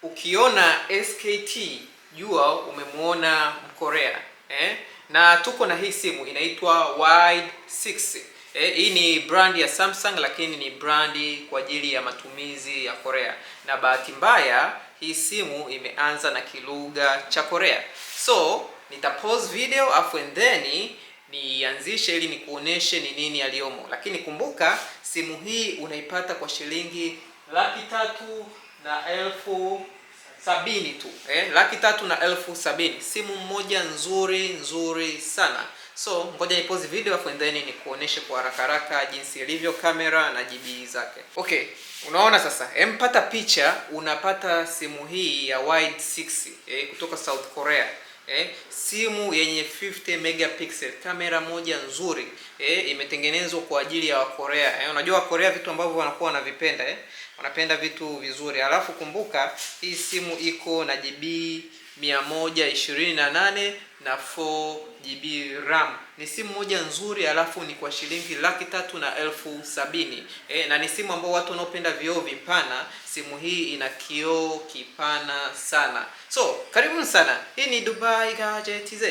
Ukiona SKT jua umemuona Mkorea, eh? Na tuko na hii simu inaitwa Wide 6. Hii ni brand ya Samsung lakini ni brand kwa ajili ya matumizi ya Korea, na bahati mbaya hii simu imeanza na kilugha cha Korea. So nita pause video afu and then nianzishe ili nikuoneshe ni nini yaliyomo, lakini kumbuka simu hii unaipata kwa shilingi 370,000 tu, 370,000. Simu moja nzuri nzuri sana. So ngoja ni pause video afu and then nikuoneshe kwa haraka haraka jinsi ilivyo kamera na GB zake. Okay, unaona sasa, empata picha, unapata simu hii ya Wide 6 kutoka South Korea. Simu yenye 50 megapixel, kamera moja nzuri, imetengenezwa kwa ajili ya Wakorea. Unajua Wakorea vitu ambavyo wanakuwa wanavipenda, wanapenda vitu vizuri. Alafu kumbuka hii simu iko na GB 128 na 4 GB RAM. Ni simu moja nzuri, alafu ni kwa shilingi 370,000. Na ni simu ambao watu wanaopenda vioo vipana, simu hii ina kioo kipana sana. So karibuni sana, hii ni Dubai Gadget TZ.